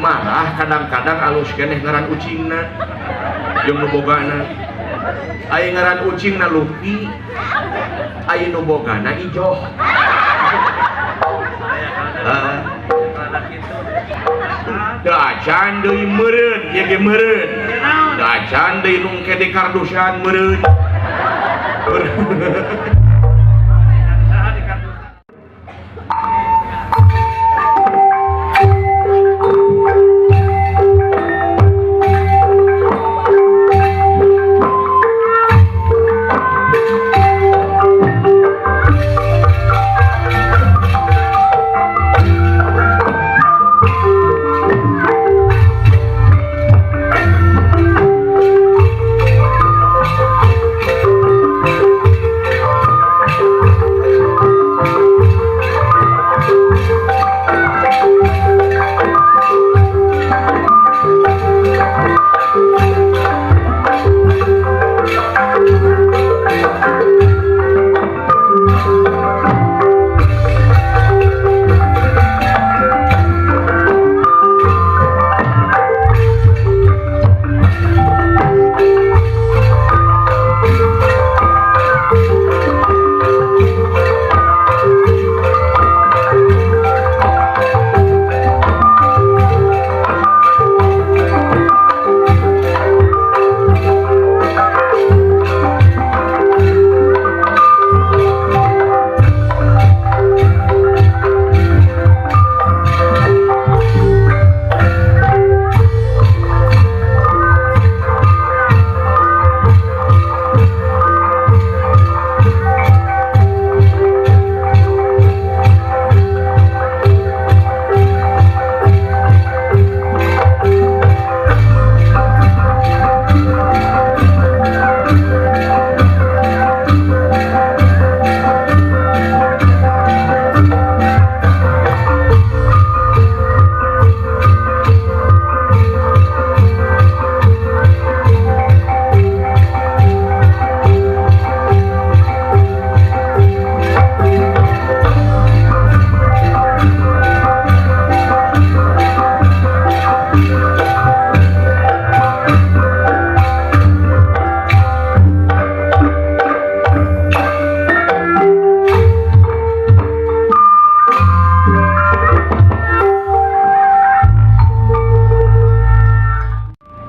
Marah kadang-kadang alus keneh ngaran ucingna jeung nu bogana. Aya ngaran ucingna Luki, aya nu bogana Ijoh. Teu acan deui meureun, ieu ge meureun. Teu acan deui nu engke di kardusan meureun.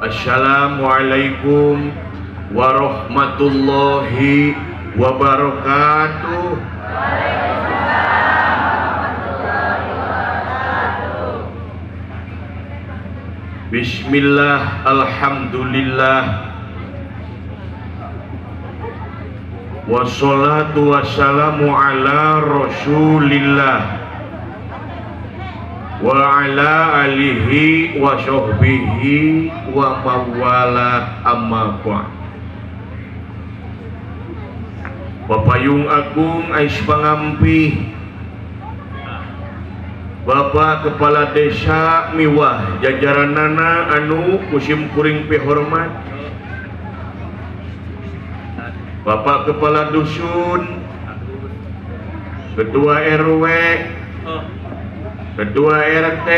Assalamualaikum warahmatullahi wabarakatuh. Bismillah, alhamdulillah, wassalatu wassalamu ala rasulillah wa ala alihi wa sahbihi wa mawala amma ba'd. Bapayung Agung Ais Pangampih, Bapak Kepala Desa Miwah jajaranana anu musim kuring pihormat, Bapak Kepala Dusun, Ketua RW, Ketua RT,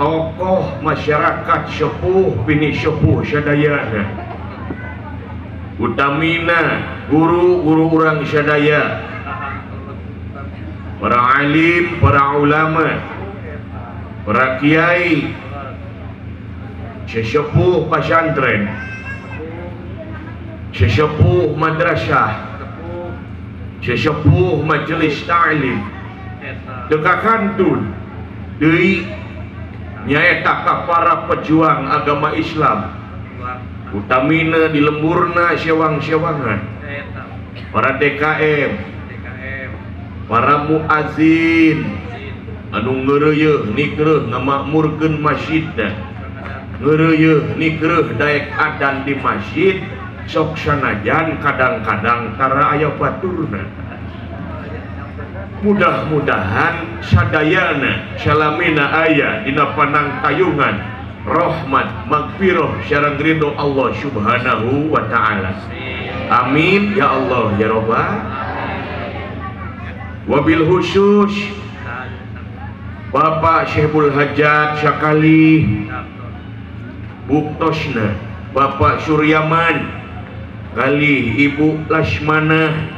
tokoh masyarakat sepuh bini sepuh sadayana, utamina guru-guru urang sadaya, para alim, para ulama, para kiai, sesepuh pesantren, sesepuh madrasah, sesepuh majelis ta'lim, teka kantun deui nyaeta ka para pejuang agama Islam, utamina di lemburna sewang-sewangan, para DKM, para muazin anu ngeureuyeeh nikreuh ngamakmurkeun masjidna, ngeureuyeeh nikreuh daek adan di masjid, sok sanajan kadang-kadang tara aya baturna. Mudah-mudahan sadayana salamina aya dina panangtayungan rahmat magfirah sareng ridho Allah Subhanahu wa taala. Amin ya Allah ya Rabbal. Wabil khusus Bapak Syekhul Hajat sakali buktosna Bapak Suryaman kali Ibu Lasmana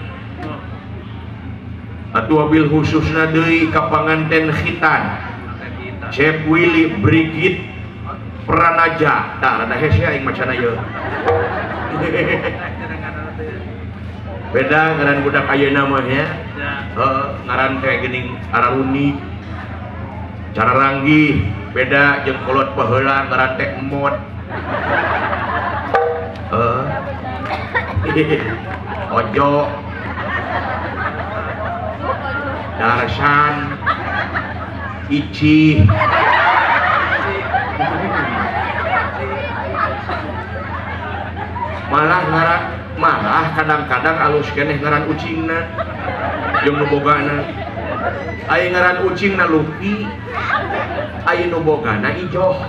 atuh wabil khususna deui ka panganten khitan Cep Willy Brigit Pranaja tah rada hese aing macana ieu. Beda ngaran budak ayeuna mah nya. Heeh, ngaran teh geuning ararunik. Cara ranggih beda jeung kolot baheula ngaran teh emot. Heeh. Ojo. Darsan. Ici. Malah ngaran malah kadang-kadang alus keneh ngaran ucingna jeung nu bogana. Aya ngaran ucingna Luki, aya nu bogana Ijoh.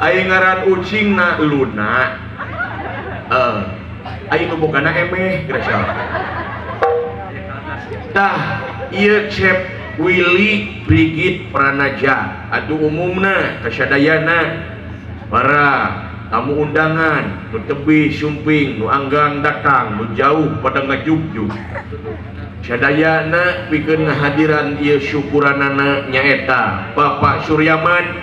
Aya ngaran ucingna Luna, aya nu bogana Emeh geus. Tah ieu Cep Willy Brigit Pranaja atuh umumna kasadayana para tamu undangan nu tebih sumping nu anggang datang nu jauh pada ngajugjug sadayana pikeun ngahadiran ieu syukuranana nyaeta Bapak Suryaman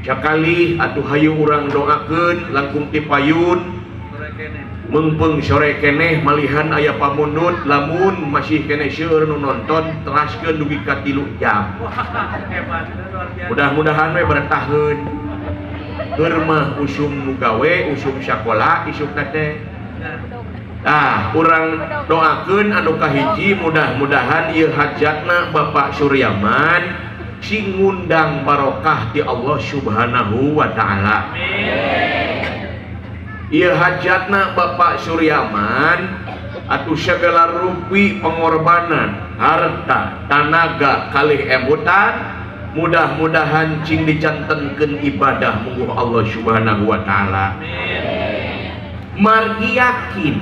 sakali atuh hayu urang doakeun langkung ti payun mengpeng sore keneh malihan aya pamundut lamun masih keneh seueur nu nonton teraskeun dugi ka 3 jam. Mudah-mudahan we bertahan. Keur mah usum nu gawe, usum sakola isukna teh. Tah, urang doakeun anu kahiji mudah-mudahan ieu hajatna Bapak Suryaman sing ngundang barokah ti Allah Subhanahu wa taala. Amin. Ieu hajatna Bapak Suryaman atuh segala rupi pengorbanan harta tanaga kalih emutan mudah-mudahan cing dicantenkeun ibadah mungguh Allah Subhanahu wa taala. Amin. Margi yakin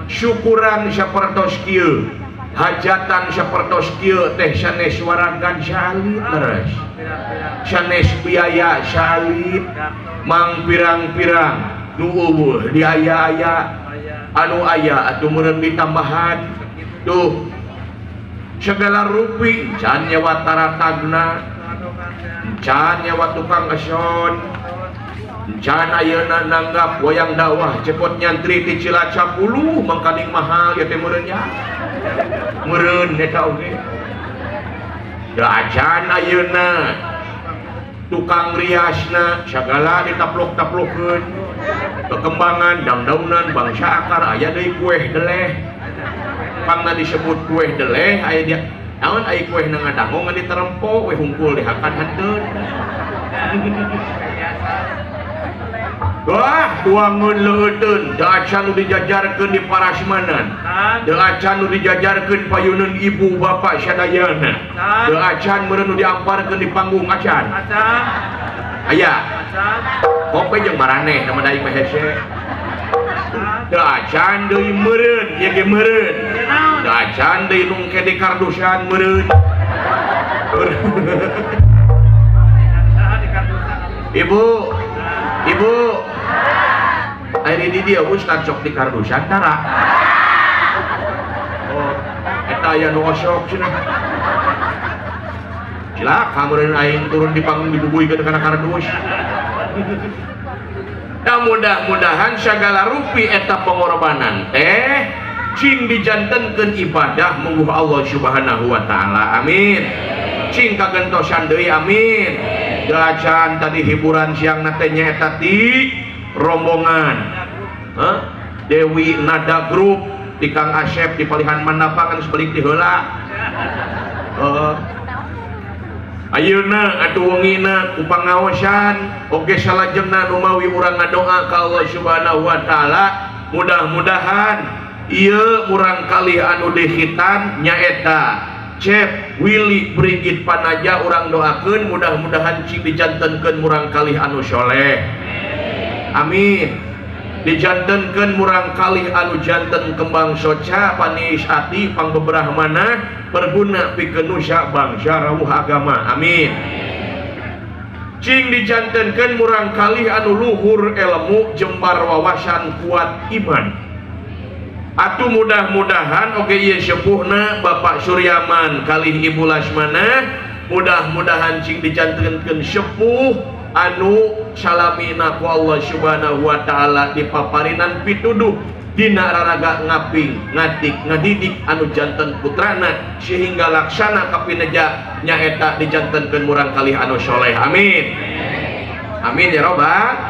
syukuran sapertos kieu hajatan sapertos kieu teh sanes waragan saalit leres sanes biaya saalit mang pirang-pirang nu eueuh di aya-aya anu aya atuh meureun ditambahan tuh segala rupi can nyawa taratagna can nyawa tukang eson can ayeuna nanggap wayang dawah cepot nyantri ti Cilacap uluh mangkaning mahal ya teh meureun nya meureun eta oge da acan ayeuna tukang riasna sagala ditaplok-taplokeun kekembangan dangdaunan bangsa akar aya deui kueh deleh pangna disebut kueh deleh aya dia naon aya kueh na ngadango ngan diterempo we hungkul dihakan hanteun. Wah tuangeun leueuteun teu acan nu dijajarkeun di parasmanan teu acan nu dijajarkeun payuneun ibu bapak sadayana teu acan meureun nu diamparkeun di panggung acan aya kopi jeung maraneh nama daing mah hese teu acan deui meureun ieu ge meureun teu acan deui nu engke di kardusan meureun. Ibu ibu ari di dieu ustad sok di kardusan tara oh eta aya nu osok cenah cilaka meureun aing turun di panggung dibubuikeun kana kardus. Nah, mudah-mudahan segala rupi eta pengorbanan teh cing dijantenkeun ibadah mungguh Allah Subhanahu wa taala. Amin. Cing kagentosan deui amin. Acan tadi hiburan siang teh nyaeta ti rombongan huh? Dewi Nada Group di Kang Asep di Palihan Mandapangan sebalik di heula. Ayeuna atuh wengina ku pangaosan oge salajengna nu mawi urang ngadoa ka Allah Subhanahu wa taala mudah-mudahan ieu urang kalih anu dikhitan nyaeta Cep Willy Brigit Panaja urang doakeun mudah-mudahan cing dijantenkeun murang kalih anu soleh. Amin. Dijantenkeun murang kalih anu janten kembang soca, panis ati, pangbeberah manah, berguna pikeun nusa bangsa rawuh agama. Amin. Cing dijantenkeun murang kalih anu luhur ilmu, jembar wawasan, kuat iman. Atuh mudah-mudahan oge ieu sepuhna Bapak Suryaman kalih Ibu Lasmana, mudah-mudahan cing dijantenkeun sepuh anu salamina ku Allah Subhanahu wa taala dipaparinan pituduh dina raraga ngaping ngatik ngadidik anu janten putrana sehingga laksana kapineja nyaeta dijantenkeun murang kalih anu soleh. Amin, amin ya robbal.